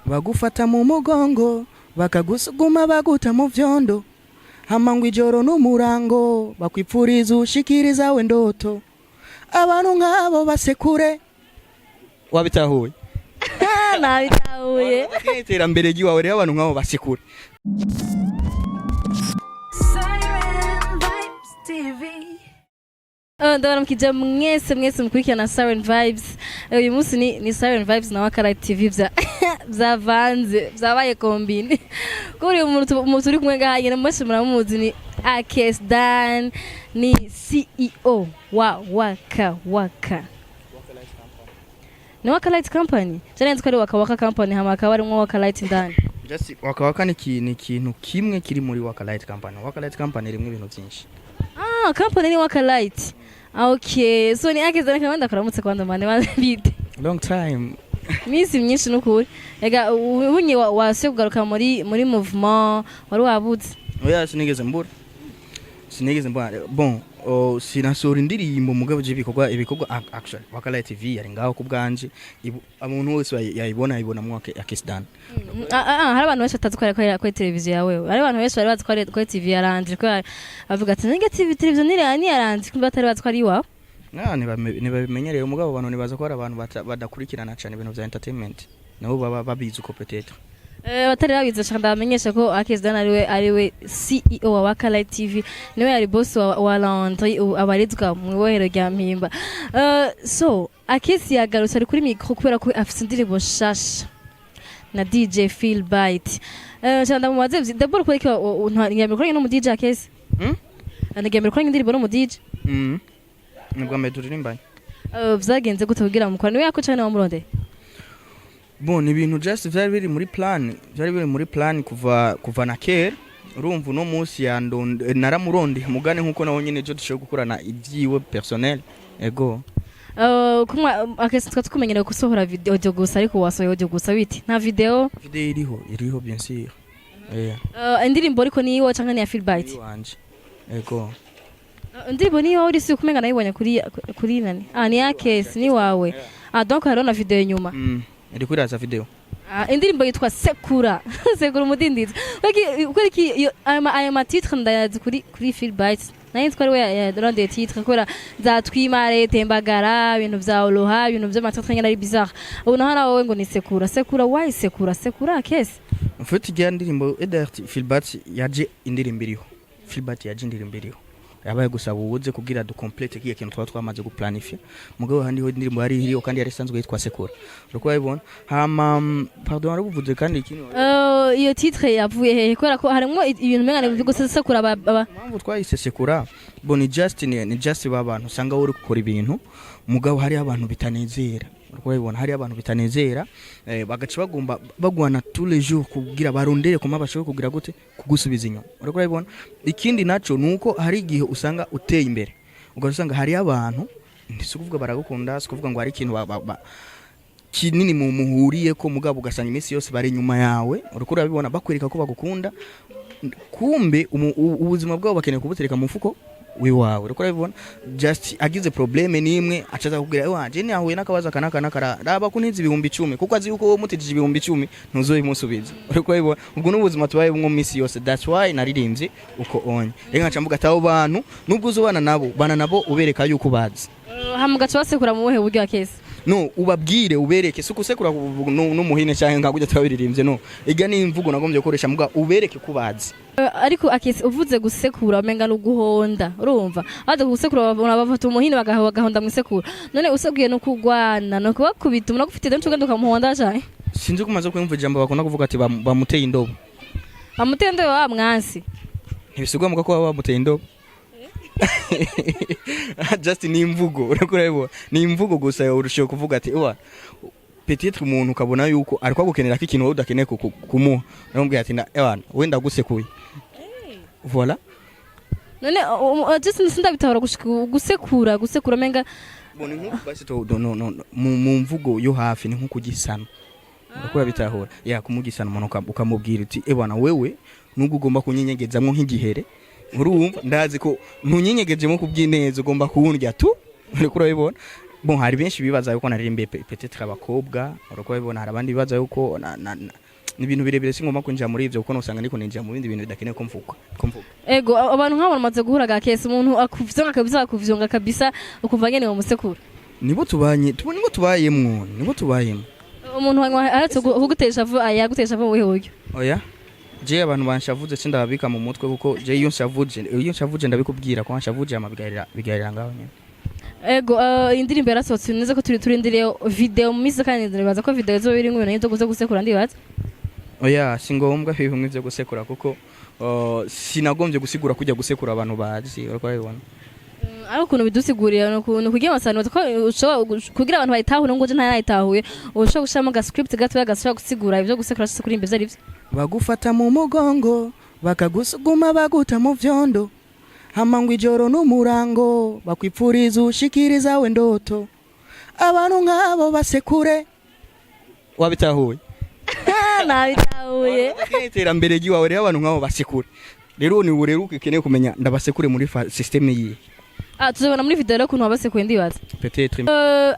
Bagufata mu mugongo, bakagusuguma, baguta mu vyondo, hama ngo ijoro n'umurango bakwipfuriza ushikiriza we ndoto. Abantu nk'abo basekure. Wabitahuye? Nabitahuye. Iterambere ry'iwawe rero, abantu nk'abo basekure. Siren Vibes TV. Ndabaramukije mwese mwese mukurikirana Siren Vibes. Uyu munsi ni Siren Vibes na Wakara TV vyavanze, vyabaye combiné. Kuri umuntu turi kumwe ngaha nyene, mwese muramuzi, ni Akes Dan, ni CEO wa Waka Waka. Ni Waka Light Company. Jane nzi ko ari Waka Waka Company, hama akaba arimwo Waka Light ndani. Just Waka Waka ni ikintu kimwe kiri muri Waka Light Company. Waka Light Company irimo ibintu byinshi. Ah, company ni Waka Light. Ah, okay. So ni Akes Dan, kandi ndakuramutse kwanda mane bite? Long time. Iminsi myinshi nukuri. Ega ubunye wasuye kugaruka muri mouvement, wari wabuze. Oya, sinigeze mbura, sinigeze mbura. Bon, oh, sinasohora indirimbo, mugabo je ibikorwa actually Waka Light TV yari ngaho ku bwanje. Umuntu wese yayibona yayibonamwo Akes Dan. Ah, ah, hari abantu benshi batazi ko ari televiziyo yawe. Hari abantu benshi bari bazi ko ari TV ya Landry, ko bavuga ati ninge TV, televiziyo ni ya Landry, kumbe batari bazi ko ari iwawe. Ah, ntibabimenyereye, mugabo abantu nibaza ko hari abantu badakurikirana cyane ibintu vya entertainment, nabo baba babizi uko peut-être. Batari babizi, shaka ndabamenyesha ko Akes Dan ariwe CEO wa Waka Light TV, niwe yari boss wa Landry, ubu abarizwa mu ibohero rya Mpimba. So Akes yagarutse, ari kuri micro kubera ko afise indirimbo shasha na DJ Phil Bite. Shaka ndamubaze d'abord kubera ko ntiyamirwa no mu DJ Akes. Hmm? Ntiyamirwa gukora indirimbo no mu DJ. Ni bwa mbere turirimbanye. Vyagenze gute kugira mukora? Niwe yako canke wamurondeye? Bon, ni ibintu just vyari biri muri plan, vyari biri muri plan kuva na kera. Urumva, uno munsi yandonde, naramuronde mugane nkuko nawe nyene ejo dushobora gukorana ibyiwe personnel, ego. Kumwa akese twa tukumenyereye gusohora video, audio gusa, ariko wasohoye audio gusa biti nta video? Video iriho, iriho bien sûr. Indirimbo ariko ni iwe canke ni ya Philbite? Iwanje, ego. Indirimbo ni iwawe, uri kumenga nayibonye kuri nani? Ah, ni ya Kesi, ni wawe. Ah, donc hariho na video inyuma. Iriko iraza video. Ah, indirimbo yitwa Sekura, Sekura Umudindizi. Kubera iki ayo ma titre ndayazi kuri Philbite? Nayo nzi ko ari we yarondeye titre, kubera za twimare tembagara, ibintu vya oloha, ibintu vy'ama titre nyene ari bizarre. Ubu naho nawe ngo ni Sekura, Sekura, why Sekura, Sekura Kesi? En fait, ijya ndirimbo Edert Philbert yaje indirimbo iriho, Philbert yaje indirimbo iriho, yabaye gusa bubuze kugira du complète kiya kintu twaba twamaze guplanifia. Mugabo handi ho indirimbo yari iriho kandi yari isanzwe yitwa Sekura, uriko urabibona. Hama pardon, warabuvuze kandi ikindi? Iyo titre yavuye hehe? Kubera ko harimwo ibintu umenga ni gusekura aba Impamvu twayise Sekura, bo ni just ni just ba bantu usanga uri gukora ibintu, mugabo hari abantu bitanezera, uriko urabibona, hari abantu bitanezera, bagaca bagomba bagwana tous les jours kugira barondere kuma bashobore kugira gute kugusubiza inyuma, uriko urabibona. Ikindi naco nuko hari igihe usanga uteye imbere, ugasanga hari abantu, ntisi kuvuga baragukunda, si kuvuga ngo hari ikintu kinini mu muhuriye ko, mugabo ugasanga iminsi yose bari inyuma yawe, uriko urabibona, bakwereka ko bagukunda, kumbe ubuzima bwabo bakeneye kubutereka mu mufuko wiwawe, uriko urabibona. Just agize problème nimwe acaza kukubwira: "Ewa, je nahuye n'akabazo aka n'aka n'aka, raba kuntiza 10,000," kuko azi yuko wowe mutijije 10,000 ntuzobimusubiza, uriko urabibona. Ubwo n'ubuzima tubayemwo mu minsi yose. That's why naririmbye uko onye rero nkaca mvuga ati abo bantu, nubwo uzobana nabo, bana nabo ubereka yuko ubazi. Hama ugaca basekura mu buhe buryo, Akesi? No ubabwire, ubereke, si ukusekura n'umuhine canke nka gutya twabiririmbye. No iga ni imvugo nagombye gukoresha, muga ubereke ko ubazi. Ariko Akesi, uvuze gusekura umenga ni uguhonda. Urumva baza gusekura, babona bafata umuhini bagahonda mu isekura. None usekuye no kugwana no kubakubita, umuntu agufite denshi ugenda ukamuhonda cane? Sinzi ko umaze kumva ijambo bakunda kuvuga ati bamuteye indobo. Bamuteye indobo wa mwansi? Ntibisigwa muga ko baba bamuteye indobo, just ni imvugo, uriko urabibona, ni imvugo gusa. Urushiye kuvuga ati uwa peut-être umuntu ukabona yuko ariko agukenera ko ikintu wowe udakeneye kumuha, uramubwira ati ewana, we ndagusekuye, voilà. None just sindabitahura gushika ubu. Gusekura, gusekura umenga Bon, ni nkuko basi to no, no, no, mu mvugo yo hafi ni nko kugisana, uriko urabitahura, ya kumugisana umuntu ukamubwira uti: "Ebana, wewe nubwo ugomba kunyenyegezamwo nk'igihere, urumva ndazi ko ntunyenyegejemo kubw'ineza, ugomba kuwundya tu," uriko urabibona. Bon, hari benshi bibaza yuko naririmbiye peut-être abakobwa, uriko bibona. Hari abandi bibaza yuko ni ibintu birebire, singomba kwinjira muri ivyo kuko nosanga ndiko ninjira mu bindi bintu bidakenewe ko mvuga. Ego, abantu nk'abo bamaze guhura ga kesi, umuntu akuvyonga kabisa, akuvyonga kabisa, ukumva nyene ngo musekura. Nibo tubanye, nibo tubayemwo, nibo tubayemwo. Umuntu wanywa aherutse kugutesha vu, yagutesha vu mu buhe buryo? Oya, je abantu banshavuze sindababika mu mutwe, kuko je iyo nshavuje ndabikubwira ko nshavuje, ama bigarira ngaho nyene. Ego, indirimbo yarasohotse neza ko turi turindiriye video mu minsi, kandi ndibaza ko video izoba irimwo ibintu byo gusekura, ndibaza. Oya, si ngombwa bimwe vyo gusekura, kuko sinagombye gusigura kujya gusekura abantu bazi, uriko urabibona. Ariko ukuntu bidusigurira ni ukuntu kugira amasano ko ushobora kugira abantu bayitahure, ngo je ntayitahuye, ushobora gushiramo ga script gatoya gashobora gusigura ivyo gusekura cyose kuri imbere ivyo. Bagufata mu mugongo, bakagusuguma, baguta mu vyondo, hama ngo ijoro n'umurango bakwipfuriza ushikiriza we ndoto. Abantu nk'abo basekure. Wabitahuye? Nabitahuye. Iterambere ry'iwawe rero, abantu nk'abo basekure rero ni ubu rero ukeneye kumenya ndabasekure muri système yihe. Ah, tuzobona muri video rero ukuntu wabasekuye, ndibaza. Peut-être.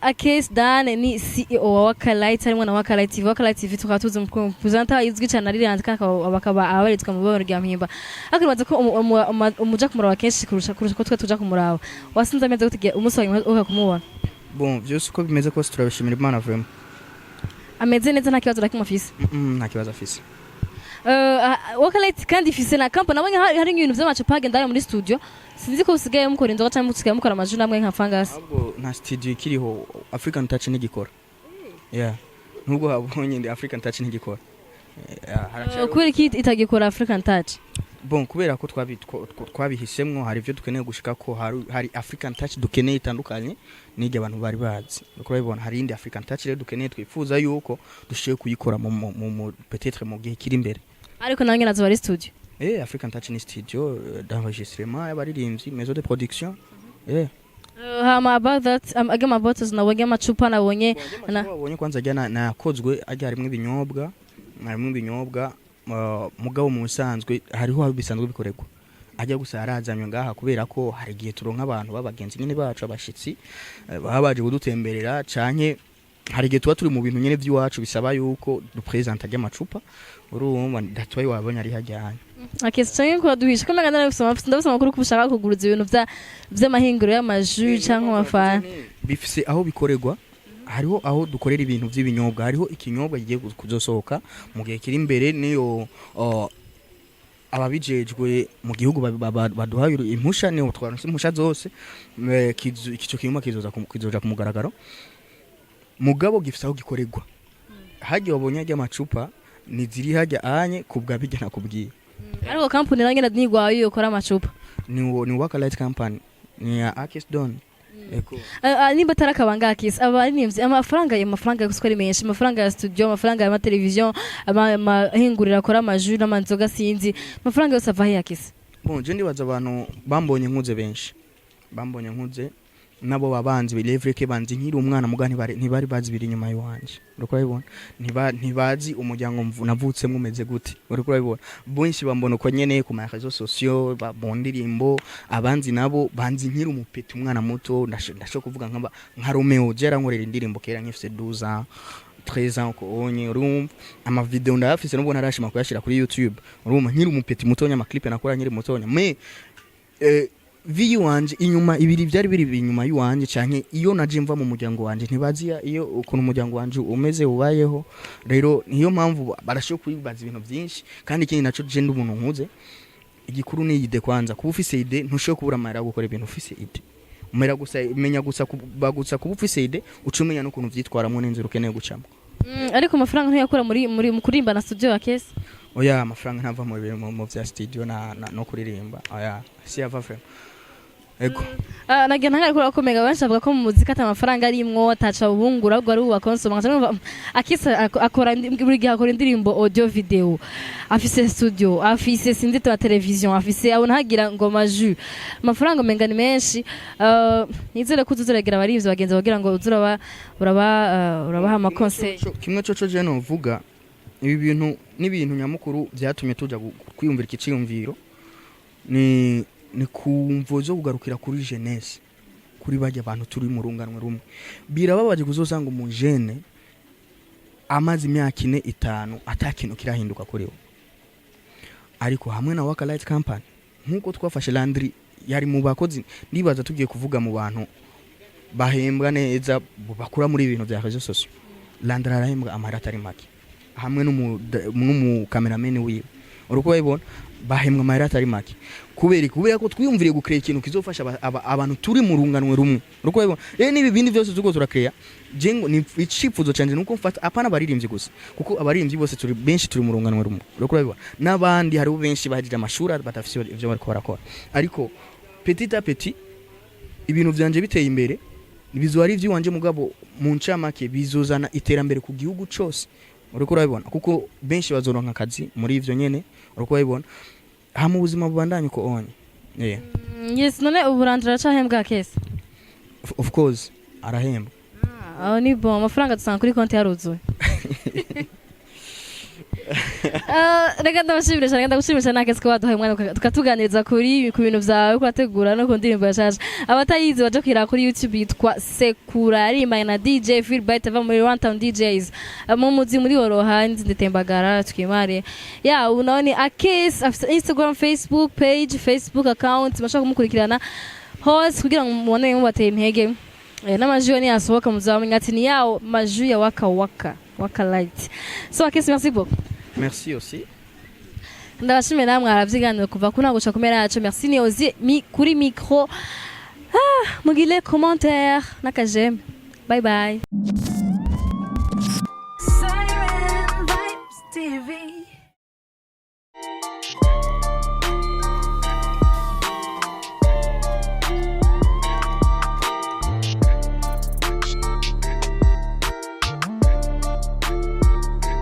Akes Dan ni CEO wa Wakalight, harimo na Wakalight TV. Wakalight TV tukaba tuzi mu presenter izwi cyane ari kandi bakaba abarizwa mu bibero rya Mpimba. Ariko nibaza ko umuja kumuraba kenshi kurusha ko twe tuja kumuraba. Wasinze ameze gute umunsi wa nyuma uka kumubona? Bon, vyose uko bimeze kose turabishimira Imana vraiment. Ameze neza, nta kibazo na kimwe afise? Nta kibazo afise. Wakalight kandi ifise na company, nabonye hari ibintu vy'amacupa agenda ari muri studio. Sinzi ko usigaye mukora inzoga cyangwa musigaye mukora amaju namwe nka Fangasi. Ahubwo nta studio ikiriho, African Touch ntigikora. Yeah, nubwo habonye ndi African Touch ntigikora. Yeah, Kubera iki itagikora African Touch? Bon, kubera ko twabihisemwo, hari ibyo dukeneye gushika ko hari African Touch dukeneye itandukanye n'iryo abantu bari bazi, uriko urabibona. Hari indi African Touch rero dukeneye, twifuza yuko dushoboye kuyikora mu peut-être mu gihe kiri imbere. Ariko nange nazo bari studio? African Touch ni studio d'enregistrement y'abaririmbyi, maison de production. Hama about that, agama bottles nabonye, amacupa nabonye na Wabonye kwanza ajya nayakozwe ajya harimwo ibinyobwa, mugabo mu bisanzwe hariho aho bisanzwe bikorerwa, ajya gusa yarazanywe ngaha kubera ko hari igihe turonka abantu b'abagenzi nyine bacu, abashitsi, baba baje kudutemberera, canke hari igihe tuba turi mu bintu nyene vy'iwacu bisaba yuko dupresenta ry'amacupa, urumva ndatwaye wabonye ari hajyanye. Akesi canke ko duhisha ko menga ndabisoma amakuru ko ushaka kuguruza ibintu vy'amahinguro y'amaju canke amafana. Bifise aho bikorerwa, hariho aho dukorera ibintu by'ibinyobwa, hariho ikinyobwa kigiye kuzosohoka mu gihe kiri imbere, niyo ababijejwe mu gihugu baduhaye impusha, niyo twaronse impusha zose, ico kinyobwa kizoja ku mugaragaro, mugabo gifise aho gikorerwa. Harya wabonye harya amacupa ni ziri harya anye kubwa bijya nakubwiye. Ariko kampuni nange nigwayo yokora amacupa? Ni Waka Light Company, ni ya Akes Don. Eko. Nimba atari akabanga akisi abaririmbyi, amafaranga, ayo mafaranga gusa ari menshi, amafaranga ya studio, amafaranga ya mateleviziyo, amahinguriro akora amaju n'amanzoga, sinzi amafaranga yose ava he akisi? Bon, je ndibaza abantu bambonye nkuze, benshi bambonye nkuze nabo babanzi bilevre ke banzi nkiri umwana, muga ntibari bazi biri inyuma yiwanje, uriko urabibona. Ntibazi umuryango navutsemo umeze gute, uriko urabibona. Benshi bambona uko nyene ku ma réseaux sociaux, mu ndirimbo. Abanzi nabo banzi nkiri umupeti, umwana muto. Ndashobora kuvuga nka Romeo, je yarankorera indirimbo kera nkifise 12 ans, 13 ans uko onye, urumva. Ama video ndayafise nubwo ntarashima kuyashira kuri YouTube, urumva, nkiri umupeti mutonya, ama clip nakora nkiri mutonya. Mais vie wanje inyuma, ibiri byari biri inyuma y'uwanje, canke iyo naje mva mu muryango wanje, ntibazi iyo ukuntu umuryango wanje umeze, ubayeho. Rero niyo mpamvu barashoboye kwibaza ibintu byinshi. Kandi ikindi naco, je ndi umuntu nkuze, igikuru ni idée. Kwanza kuba ufise idée, ntushobora kubura amahera yo gukora ibintu ufise idée. Umera gusa menya gusa bagutsa kuba ufise idée, uca umenya n'ukuntu vyitwaramwo n'inzira ukeneye gucamo. Ariko amafaranga ntiyakura muri mu kuririmba na studio ya kesi? Oya, amafaranga ntava mu vya studio na no kuririmba, oya, si yava vraiment, ego. Ah, nagira ntangare kubera ko mega benshi bavuga ko mu muziki ata amafaranga arimwo, ataca ubungura, ahubwo ari ubu bakonsoma. Nkaca numva akisa akora buri gihe akora indirimbo, audio video, afise studio, afise sinzi ta television, afise abona hagira ngo maju amafaranga umenga ni menshi. Nizere ko uzuragira abarivyi bagenzi bagira ngo uzuraba uraba urabaha ama conseil. Kimwe coco je novuga, ibi bintu n'ibintu nyamukuru byatumye tuja kwiyumvira iki ciyumviro ni ku mvo zo kugarukira kuri jeunesse. Kuri bajya abantu turi mu runganwe rumwe, birababaje kuzosanga umujene amaze imyaka 4, 5, ata kintu kirahinduka kuri we. Ariko hamwe na Waka Light Company, nkuko twafashe Landry, yari mu bakozi, ndibaza tugiye kuvuga mu bantu bahembwa neza bakura muri ibintu bya réseaux sociaux, Landry arahembwa amahera atari make hamwe n'umu cameraman wiwe. Uriko urabibona, bahembwa amahera atari make. Kubera iki? Kubera ko twiyumviriye gucrea ikintu kizofasha abantu turi mu runganwe rumwe. Uriko urabibona rero, n'ibi bindi byose turiko turacrea, je ngo ni icifuzo canje nuko mfata apana abaririmbyi gusa, kuko abaririmbyi bose turi benshi turi mu runganwe rumwe. Uriko urabibona, n'abandi hariho benshi bahejeje amashuri badafise ivyo bariko barakora. Ariko petit à petit ibintu vyanje biteye imbere, bizoba ari ivy'iwanje, mugabo mu ncamake bizozana iterambere ku gihugu cose. Uriko urabibona, kuko benshi bazoronka akazi muri ivyo nyene. Uriko urabibona, hama ubuzima bubandanye uko onye, yeah. Yes, none ubu Landry aracahembwa kese? Of course arahembwa. Aho ni bon, amafaranga dusanga kuri konti yaruzuye. Reka ndabashimire cyane, ndagushimira cyane Akes ko baduhaye umwanya tukatuganiriza ku bintu byawe kurategura no ku ndirimbo yashaje. Abatayizi baje kwira kuri YouTube, yitwa Sekura, yaririmbanye na DJ Philbright ava muri One Town DJs. Mu muzi muri Woroha nditembagara twimare ya. Ubu nawe ni Akes, afite Instagram, Facebook page, Facebook account, bashaka kumukurikirana hose kugira ngo mubone mubateye intege. N'amajwi niyasohoka muzamenya ati ni yawo majwi ya Waka Waka Waka Light. So Akes, merci beaucoup. Merci aussi. Ndabashimiye namwe aravyiganiro kuva ku ntango gushika ku mpera yacu. Merci ni Ozi mi kuri micro. Mugire commentaire n'aka j'aime. Bye bye.